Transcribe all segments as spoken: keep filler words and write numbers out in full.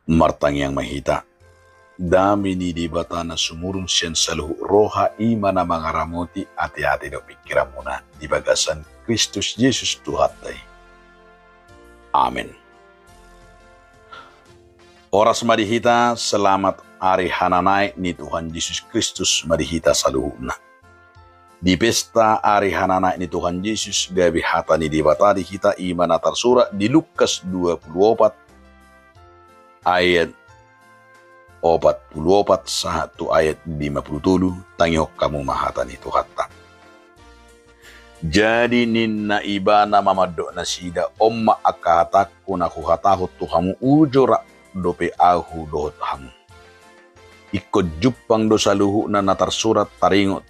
Martangiang ma hita. Dame ni Debata na sumurung sian saluhut roha, i ma na mangaramoti ateate dohot pingkiranmuna di bagasan Kristus Jesus Tuhanta i. Amen. Horas ma di hita, selamat ari hananaek ni Tuhan Jesus Kristus ma di hita saluhutna. Di pesta ari hananaek ni Tuhan Jesus, gabe hata ni Debata di hita, i ma na tarsurat di Lukas dua pulu opat ayat opat pulu opat sahat tu ayat lima pulu tolu. Tangihon hamu ma hata ni Tuhanta. Jadi ninna ibana ma mandok nasida: On ma angka hatangku na huhatahon tu hamu uju rap dope ahu dohot hamu. Ingkon jumpang do saluhutna na tarsurat taringot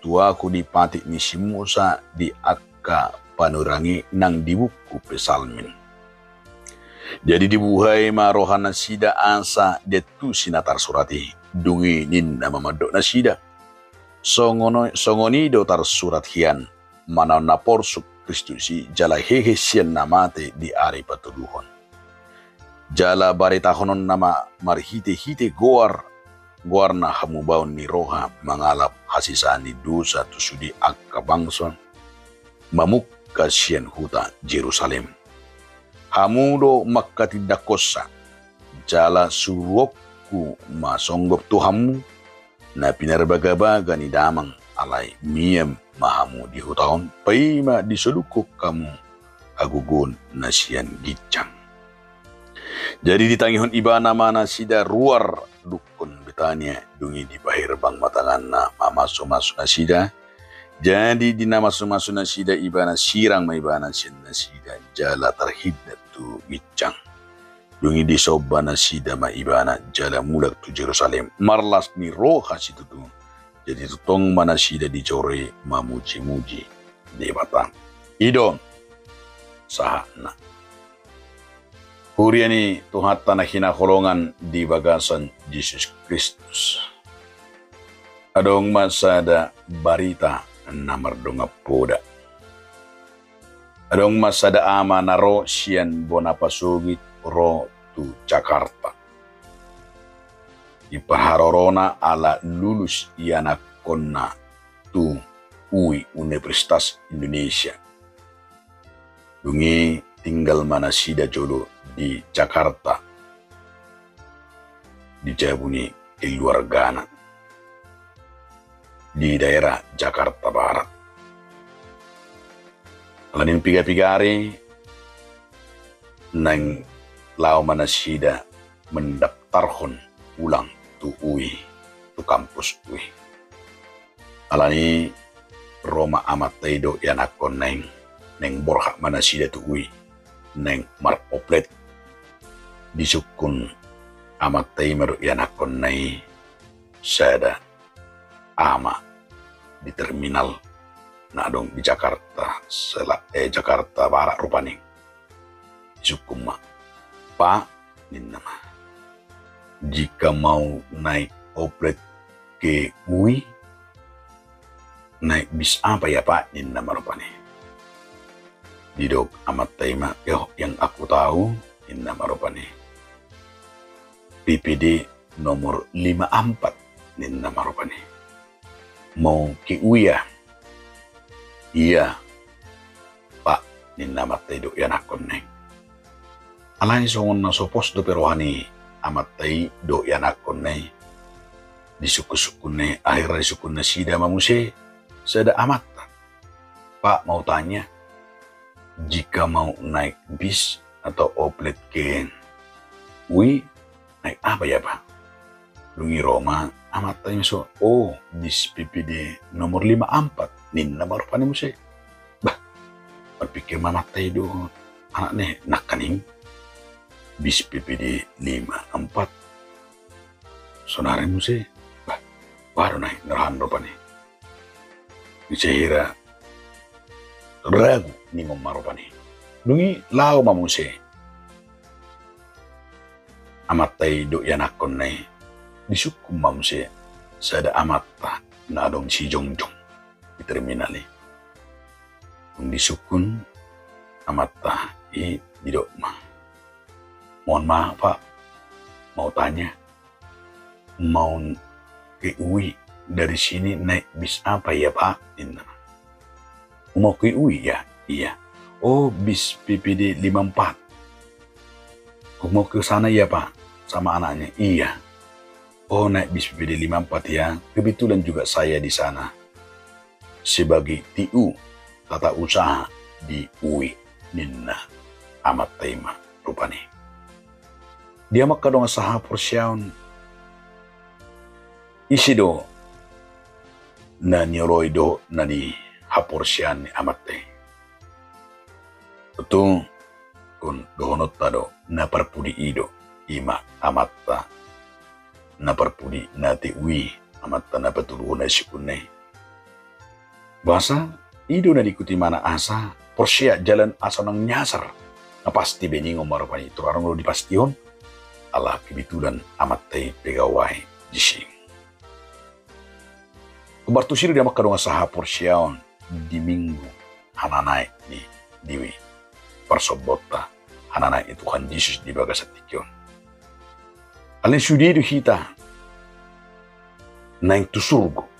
tu ahu di patik ni si Musa, di angka panurirang i nang di buku Psalmen. Jadi dibuhai ma rohanasida asa diantusi na tarsurat i. Dung i ninna ma mandok nasida: Songon, songon i do tarsurat hian: Manaon na porsuk Kristus i, jala hehe sian na mate di ari patoluhon. Jala baritahononna ma marhitehite goar, goarna hamubaon ni roha mangalap hasesaan ni dosa tu sude angka bangso, mamungka sian huta Jerusalem. Hamu do mangkatindangkonsa, jala suruonku ma songgop tu hamu, na pinarbagabaga ni damang, alai mian ma hamu di huta on, paima disodungkon hamu hagogoon na sian ginjang. Jadi ditangihon ibana ma nasida ruar dukun Betania, dung i dipaherbang ma tanganna mamasumasu nasida. Jadi di na masumasu nasida ibana, sirang ma ibana sian nasida, jala tarhindat tu ginjang. Dung i disomba nasida ma ibana, jala mulak tu Jerusalem marlas ni roha situtu. Jadi tongtong ma nasida di joro i mamujimuji Debata. I do sahatna. Huria ni Tuhanta na hinaholongan di bagasan Jesus Kristus, adong ma sada barita na mardongan poda. Adong ma sada ama na ro sian bona pasogit ro tu Jakarta. Diparharorona ala lulus ianakkonna tu U I, Universitas Indonesia. Dung i tinggal ma nasida jolo di Jakarta, di jabu ni keluargana di daerah Jakarta Barat. Alani pigapigari naeng laho ma nasida mendaftarhon ulang tu U I, tu kampus U I. Alani ro ma amanta i dohot ianakkonna i, naeng borhat ma nasida tu U I, naeng maroplet. Disungkun amanta i ma dohot ianakkonna i sada ama di terminal na adong di Jakarta Sela-, eh, Jakarta Barat rupani. Disungkun ma: Pak, ninna ma, jika mau naik oplet ke U I, naik bis apa ya, Pak? Ninna ma rupani. Didok amanta i ma: Oh, yang aku tahu, ninna ma rupani, P P D nomor lima ampat, ninna ma rupani. Mau ke U I ya? Iya, Pak, ninna amanta i dohot ianakkonna i. Alai songon na so pos dope roha ni amanta i dohot ianakkonna i, disungkunsungkunna i, akhirna disungkun nasida ma muse sada amanta: Pak, mau tanya, jika mau naik bis atau oplet ke U I, naik apa ya, Pak? Dung i ro ma amanta i ma songon: Oh, bis P P D nomor lima ampat, ninna ma rupani muse. Bah, marpingkir ma amanta i dohot anakna i: Nangkaning, bis P P D lima ampat? Sonari muse. Bah, baru naik narahan rupani. Muse hira ragu ningon ma rupani. Dung i laho ma muse amanta i dohot ianakkonna i, disungkun ma muse sada amanta na adong di si jongjong di terminal i. Dung disungkun amanta i, didok ma: Mohon maaf, Pak, Mau tanya, mau ke U I, dari sini naik bis apa ya, Pak? Ninna. Mau ke U I ya? Iya. Oh, bis P P D lima empat. Oh, mau ke sana ya, Pak? Sama anaknya? Iya. Oh, naik bis P P D lima empat ya. Kebetulan juga saya di sana sebagai T U, tata usaha di U I, ninna amanta i ma rupani. Di hamu angka dongan sahaporseaon, ise do na nioloi dohot na nihaporseai amanta i? Tontu, ingkon dohononta do, na parpudi i do, i ma amanta na parpudi na T U i, amanta na patoluhon na isungkunna i. Boasa? I do na diikuti ibana asa porsea, jala asa unang nyasar. Na pasti beningon ma rupani, tor adong do dipastihon, ala kebetulan amanta i pegawai disi. Hombar tusi do di hamu angka dongan sahaporseaon, di Minggu hananaek ni, di parsombonta, hananaek ni Tuhan Jesus di bagasan tingki on. Alai sude do hita naeng tu surgo.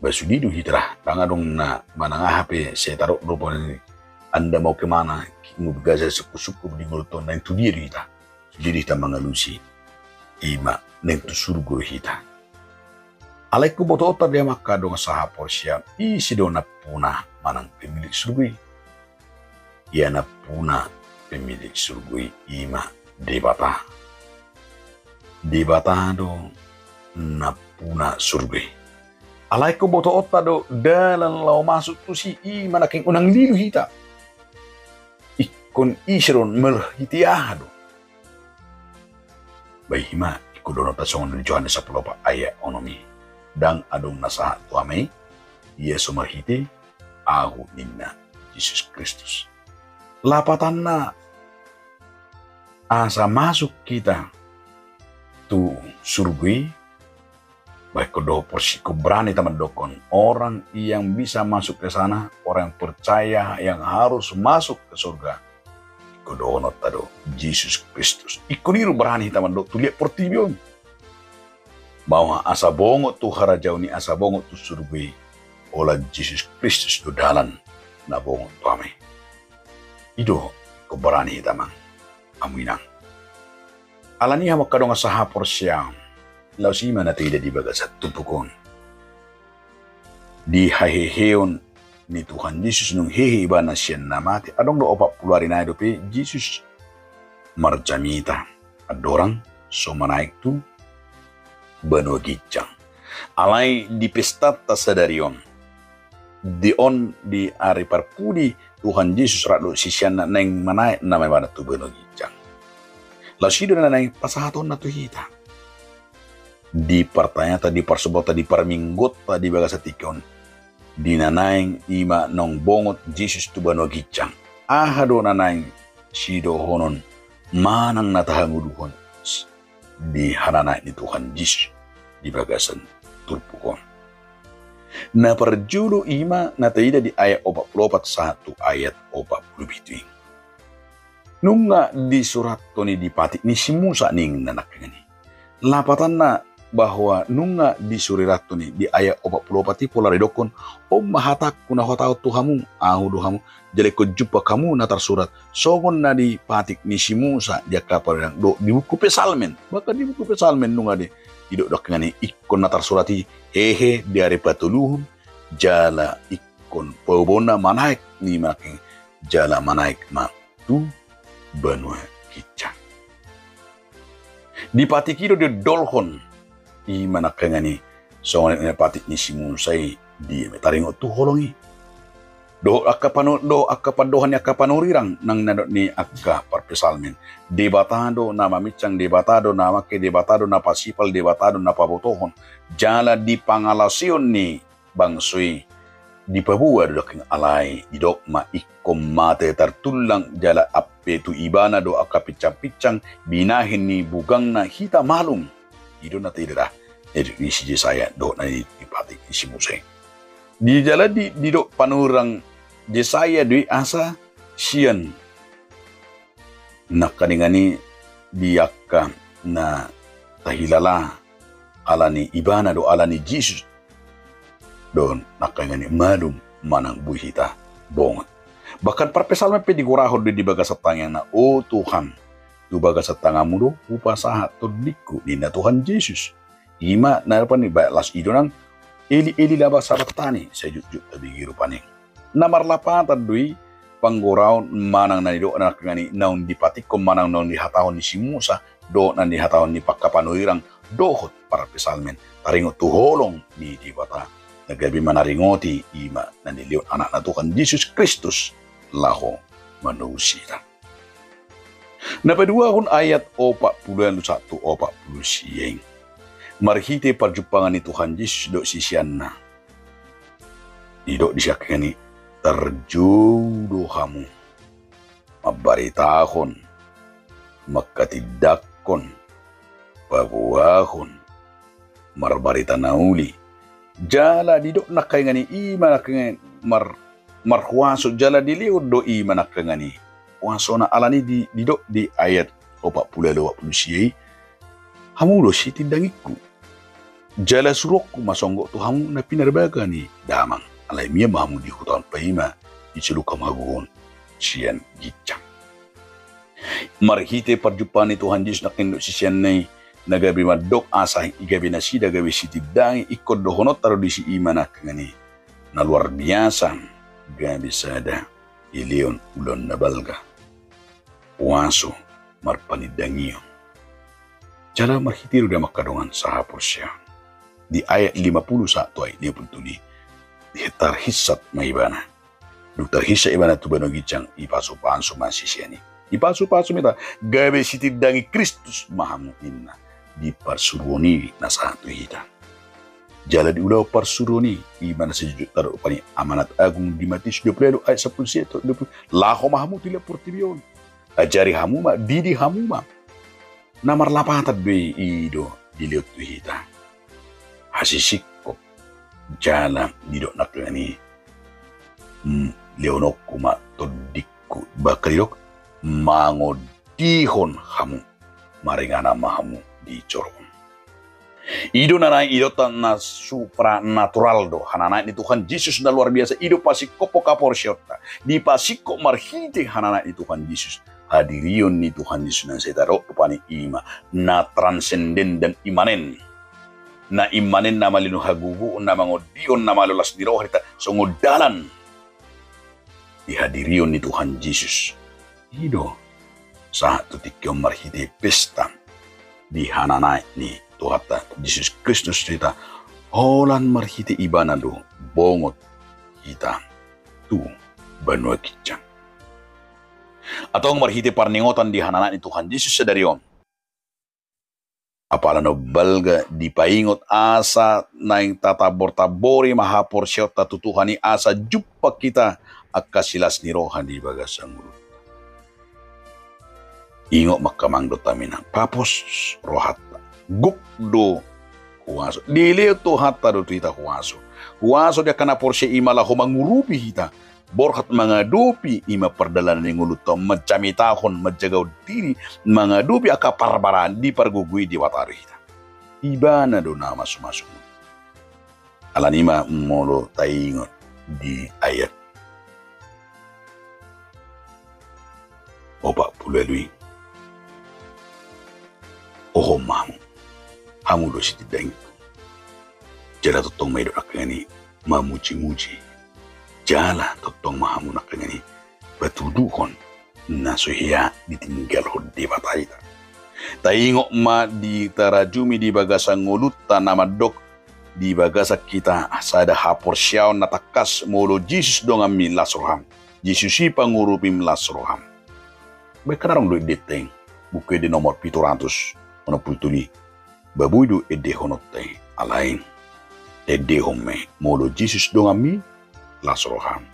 Ba sude do hita ra, ndang adong na manang aha pe, sai tadok do rupani, anda mau ke mana, ingkon gabe sungkun-sungkun di ngolunta on, naeng tu dia do hita? Sude do hita mangalusi, i ma naeng tu surgo do hita. Alai ingkon botoonta di hamu angka dongan sahaporseaon, ise do nampuna manang pemilik surgo i? Ia nampuna pemilik surgo i, i ma Debata. Debata do nampuna surgo i. Alai ingkon botoonta do dalan laho masuk tusi, i ma nangkin unang lilu hita. Ingkon ise do, marhite aha do? Ba i ma ingkon dohononta songon di Johannes sampulu opat ayat onom i: Ndang adong na sahat tu Ama i, ia so marhite Ahu, ninna Jesus Kristus. Lapatanna, asa masuk hita tu surgo i, ba ingkon dohot porsi, ingkon berani hita mandokkon, orang yang bisa masuk ke sana, orang yang percaya yang harus masuk ke surga, ingkon dohononta do Jesus Kristus. Ingkon i do berani hita mandok tu liat portibi on, bahwa asa bongot tu harajaon i, asa bongot tu surgo i, holan Jesus Kristus do dalan na bongot tu Ama i. I do ingkon berani hita, amang, hamu inang. Alani i, hamu angka dongan sahaporseaon, laos i ma na taida di bagasan turpuk on, di haheheon ni Tuhan Jesus, nunga hehe ibana sian na mate, adong do opat pulu ari nai dope Jesus marjamita andorang so manaek tu banua ginjang. Alai di pestanta sadari on, di on, di ari parpudi Tuhan Jesus rap dohot siseanna, naeng manaek nama ibana tu banua ginjang. Laos i do na naeng pasahatonna tu hita di partangianganta, di parsombonta, di parmingguonta di bagasan tingki on, di na naeng i ma naung bongot Jesus tu banua ginjang. Aha do na naeng sidohonon manang na tahangoluhon di hananaek ni Tuhan Jesus di bagasan turpuk on? Na parjolo i ma na taida di ayat opat pulu opat sahat tu ayat opat pulu pitu i. Nunga disurathon i di patik ni si Musa, ninna nangkiningan i. Lapatanna, bahwa nunga disurathon i di ayat opat pulu opat i, pola didokkon, on ma hatangku na huhatahon tu hamu, Ahu do hamu, jala ingkon jumpang hamu na tarsurat songon na di patik ni si Musa di angka panurirang dohot di buku Psalmen. Bahkan di buku Psalmen nunga di, didok nangkiningan i, ingkon na tarsurat i, hehe di ari patoluhon, jala ingkon paboaonna manaek, ninna nangkin, jala manaek ma tu banua ginjang. Di patik i do diondolhon, i ma nangkiningan i, songon na di patik ni si Musa i, dia ma taringot tu holong i. Dohot angka panu-, dohot angka pandohan ni angka panurirang, nang na didok ni angka parpsalmen. Debata do na maminsang, Debata do na mangke, Debata do na pasipal, Debata do na pabotohon. Jala di pangalaosion ni bangso i dipaboa do nangkin, alai didok ma, ingkon mate tartullang, jala ampe tu ibana do angka pinsang-pinsang binahen ni bugangna hita malum. I do na taida di, di si Jesaya dohot na di, di patik ni si Musa i. Di jala di, didok panurirang Jesaya do i asa sian nangkiningan i di angka na tahilala ala ni ibana do, ala ni Jesus do nangkaningan i malum manang boi hita bongot. Bahkan parpsalmen pe digorahon do di bagasan tangiangna, "O Tuhan, tu bagasan tanganmu do hupasahat tondingku," ninna Tuhan Jesus. Ima na rupani baen las i do nang Eli, Eli, lama sabakhtani, sai jotjot tabege rupani. Na marlapatan do i panggoraon manang na nidok nangkaningan i naung dipatikkon manang naung dihatahon ni si Musa dohot na nihatahon ni pangkapanoirang dohot parpsalmen taringot tu holong ni Debata na gabe manaringoti ima na nilehon anakna Tuhan Jesus Kristus laho manobus hita. Na paduahon ayat opat pulu ualu sahat tu opat pulu sia i. Marhite parjumpangan ni Tuhan Jesus dohot siseanna, didok di sian nangkaningan i, tarjou do hamu mambaritahon, manghatindanghon, paboahon, marbarita na uli. Jala didok nangkaningan i, ima nangkaningan i mar-, marhuaso, jala dilehon do ima nangkaningan i huasona, alani i di, didok di ayat opat pulu ualu, opat pulu sia i, hamu do sitindangingku. Jala suruonku ma songgop tu hamu na pinarbaga ni Damang. Alai mian ma hamu di huta on, paima disoluk hamu hagogoon sian ginjang. Marhite parjumpangan ni Tuhan Jesus nangkaningan dohot siseanna i, na gabe mandok asa i gabe nasida gabe sitindangi, ingkon dohononta do disi ima nangkaningan i na luar biasa, gabe sada dilehon ulaon na balga, huaso, marpanindangion. Jala marhite do di hamu angka dongan sahaporseaon. Di ayat lima pulu sahat tu ayat lima pulu tolu i, tarhinsat ma ibana. Dung tarhinsat ibana tu banua ginjang, dipasupasu ma sisean i. Dipasupasu ma hita, gabe sitindangi Kristus ma hamu, ninna di parsuruon i na sahat tu hita. Jala di ulaon parsuruon i, ima na sai jotjot tadok rupani amanat agung di Matius dua pulu ualu ayat sampulu sia tu dua pulu, laho ma hamu tu liat portibi on. Ajari hamu ma, didi hamu ma. Na marlapatan do i, i do dilehon tu hita hasisingkop. Jala didok nangkaningan i, mm, lehononku ma tondingku, bahkan didok mangondihon hamu, maringanan ma hamu di joro on. I do na naeng didok na supranatural do, hananaek ni Tuhan Jesus na luar biasa, i do pasingkophon haporseaonta. Dipasingkop marhite hananaek ni Tuhan Jesus. Hadirion ni Tuhan Jesus na sai tadok rupani ima na transenden dan imanen. Na imanen na malehon hagogoon, na mangondihon, na malehon las ni roha di hita songon dalan di hadirion ni Tuhan Jesus. I do sahat tu tingki on marhite pesta di hananaek ni Tuhanta Jesus Kristus tu hita, holan marhite ibana do bongot hita tu banua ginjang. Antong marhite parningotan di hananaek ni Tuhan Jesus sadari on, apala na balga dipaingot asa naeng tatabor-tabori ma haporseaonta tu Tuhan i asa jumpang hita angka silas ni roha di bagasan ngolunta. Ingot ma angka amang dohot inang, papos rohanta. Gok do huaso. Dilehon Tuhanta do tu hita huaso. Huaso di angka na porsea i ma laho mangurupi hita. Borhat mangadopi ima pardalanan ni ngolunta on, manjamitahon, manjagahon diri, mangadopi angka parbaraan dipargogoi Debata do hita. Ibana do na mamasu-masu. Alani i ma molo taingot di ayat opat pulu ualu i, ohon ma hamu, hamu do sitindangingku. Jala tongtong ma i do nangkaningan i mamuji-muji. Jala tongtong ma hamu nangkaningan i patuduhon na so hea ditinggalhon Debata hita. Taingot ma ditarajumi di bagasan ngolunta na mandok di bagasan hita sada haporseaon na tangkas, molo Jesus donganmi, las roham. Jesus i pangurupim, las roham. Baen hamu do endenta i, Buku Ende nomor pitu ratus onom pulu tolu i. Ba boi do endehononta i, alai endehon ma i, molo Jesus donganmi, las roham.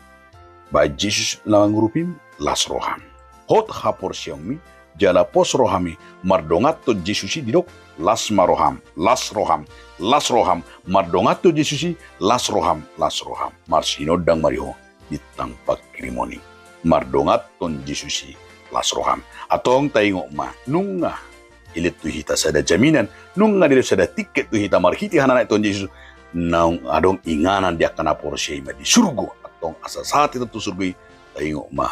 Baen Jesus na mangurupim, las roham. Hot haporseaonmi jala pos rohami mardonganhon Jesus i, didok las ma roham, las roham, las roham, mardonganhon Jesus i, las roham, las roham. Marsinondang ma di ho bintang pangkirimon i. Mardonganhon Jesus i, las roham. Antong taingot ma, nunga dilehon tu hita sada jaminan, nunga dilehon sada tiket tu hita marhite hana naek Tuhan Jesus, naung adong inganan di angka na porsea i ma di surgo. Antong asa sahat hita tu surgo i, taingot ma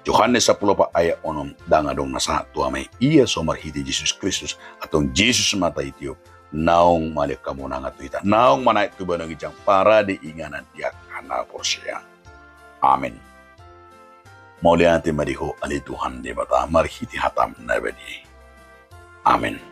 Johannes sampulu opat ayat onom, ndang adong na sahat tu Ama i, ia so marhite Jesus Kristus. Antong Jesus ma taitiop, naung malean hamonangan tu hita, naung manaek tu banua ginjang, parade inganan di angka na porsea. Amen. Mauliate ma di Ho ale Tuhan Debata, marhite hataM na badia i. Amen.